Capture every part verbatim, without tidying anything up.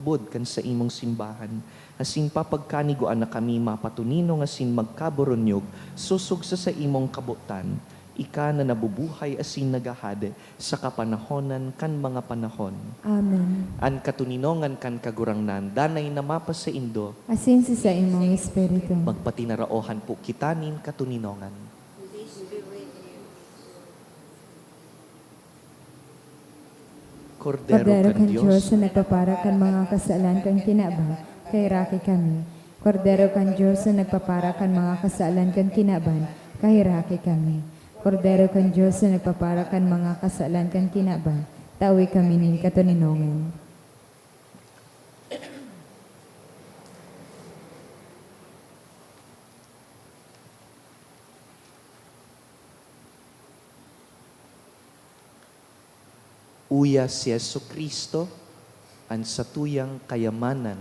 bod kan saimong simbahan, asin papagkanigoan na kami mapatoninong asin magkaburunyog sosog sa saimong kabotan, ika na nabubuhay asin naghahade sa kapanahonan kan mga panahon. Amen. An katoninongan kan Kagurangnan danay na mapasaindo. Asin sa saimong espiritu. Magpatinaraohan po kita nin katoninongan. Kordero kan Dios na nagpapara kan mga kasalan kan kinaban, kaheraki kami. Kordero kan Dios na nagpapara kan mga kasalan kan kinaban, kaheraki kami. Kordero kan Dios na nagpapara kan mga kasalan kan kinaban, tawi kami nin katoninongan. Uya si Jesu-Cristo, an satuyang kayamanan.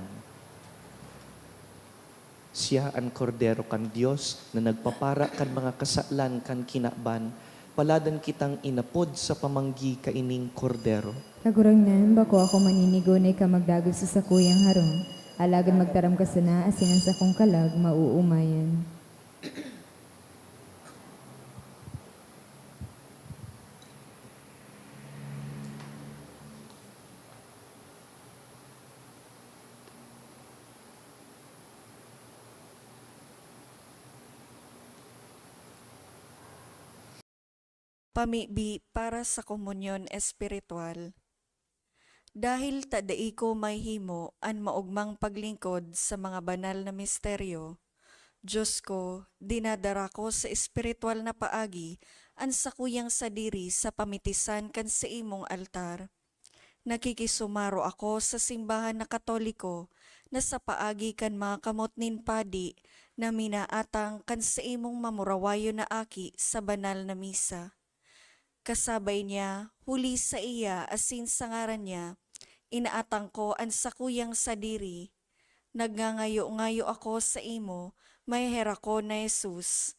Siya an Kordero kan Dios na nagpapara kan mga kasalan kan kinaban. Paladan kitang inapod sa pamanggi kaining Kordero. Kagurangnan, bako ako maninigo na ika magdagos sa sakuyang harong, alagad magtaram ka sana asin an sakong kalag maoomayan. Pamibi para sa komunyon espiritual. Dahil ta dai ko mahimo an maogmang paglingkod sa mga banal na misteryo, Dios ko, dinadara ko sa espiritual na paagi an sakuyang sadiri sa pamitisan kan saimong altar. Nakikisumaro ako sa simbahan na Katoliko na sa paagi kan mga kamot nin padi na minaatang kan saimong mamurawayon na aki sa banal na misa. Kasabay niya, huli saiya asin sa ngaran niya, inaatang ko an sakuyang sadiri. Nagngangayo-ngayo ako saimo, maheherakon na Jesus.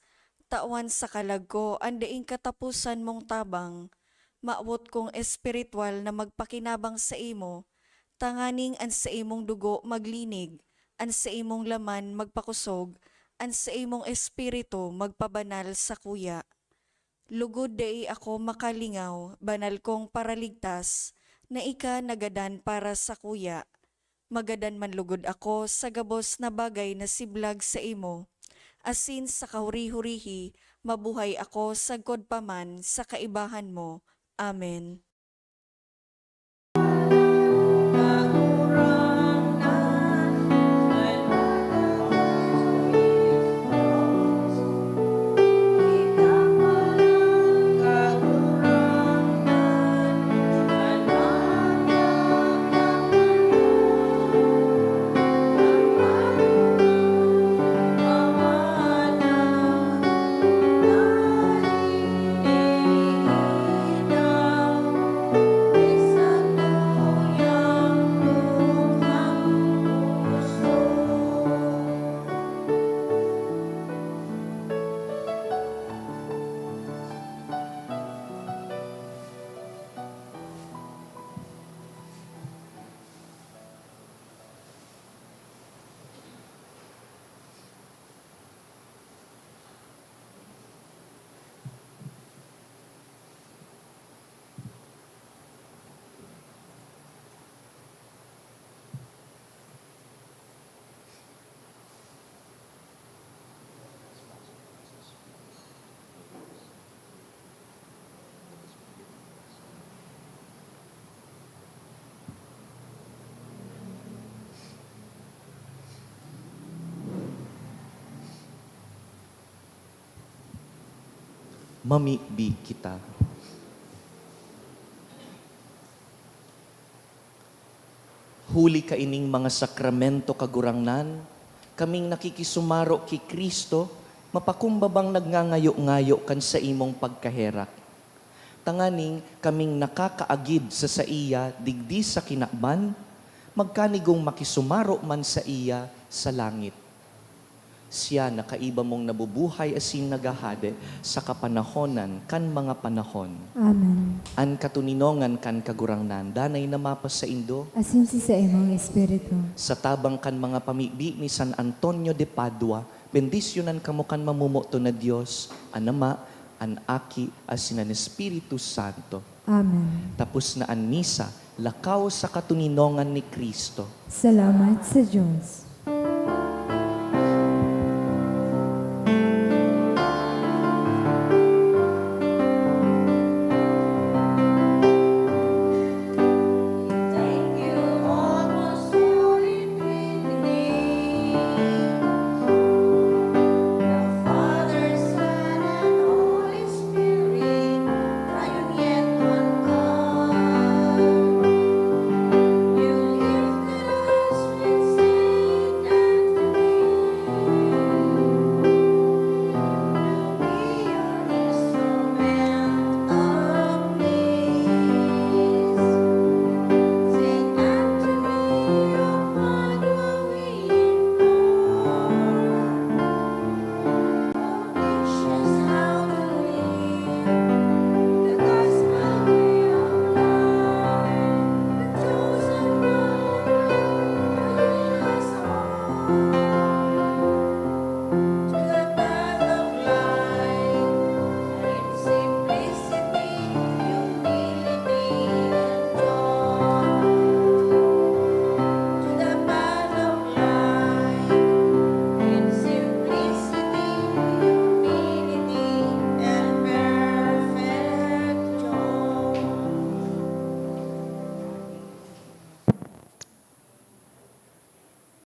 Tawan sa kalag ko an daing kataposan mong tabang. Mawot kong espiritual na magpakinabang saimo, tanganing an saimong dugo maglinig, an saimong laman magpakosog, an saimong espiritu magpabanal sakuya. Lugod dai ako makalingaw, banal kong Paraligtas, na ika nagadan para sakuya. Magadan man lugod ako sa gabos na bagay na siblag saimo, asin sa kahuri-hurihi mabuhay ako sagkod pa man sa kaibahan mo. Amen. Mamibi kita. Huli kaining mga sakramento, Kagurangnan, kaming nakikisumaro ki Cristo, mapakumbabang nagngangayo-ngayo kan saimong pagkaherak. Tanganing kaming nakakaagid sa saiya digdi sa kinaban, magkanigong makisumaro man saiya sa langit. Siya na kaiba mong nabubuhay asin naghahade sa kapanahonan kan mga panahon. Amen. An katoninongan kan Kagurangnan danay na mapasaindo. Asin si saimong espiritu. Sa tabang kan mga pamibi ni San Antonio de Padua, bendisyonan kamo kan mamomoton na Dios, an Ama, an Aki, asin an Espiritu Santo. Amen. Tapos na an misa, lakaw sa katoninongan ni Cristo. Salamat sa Diyos.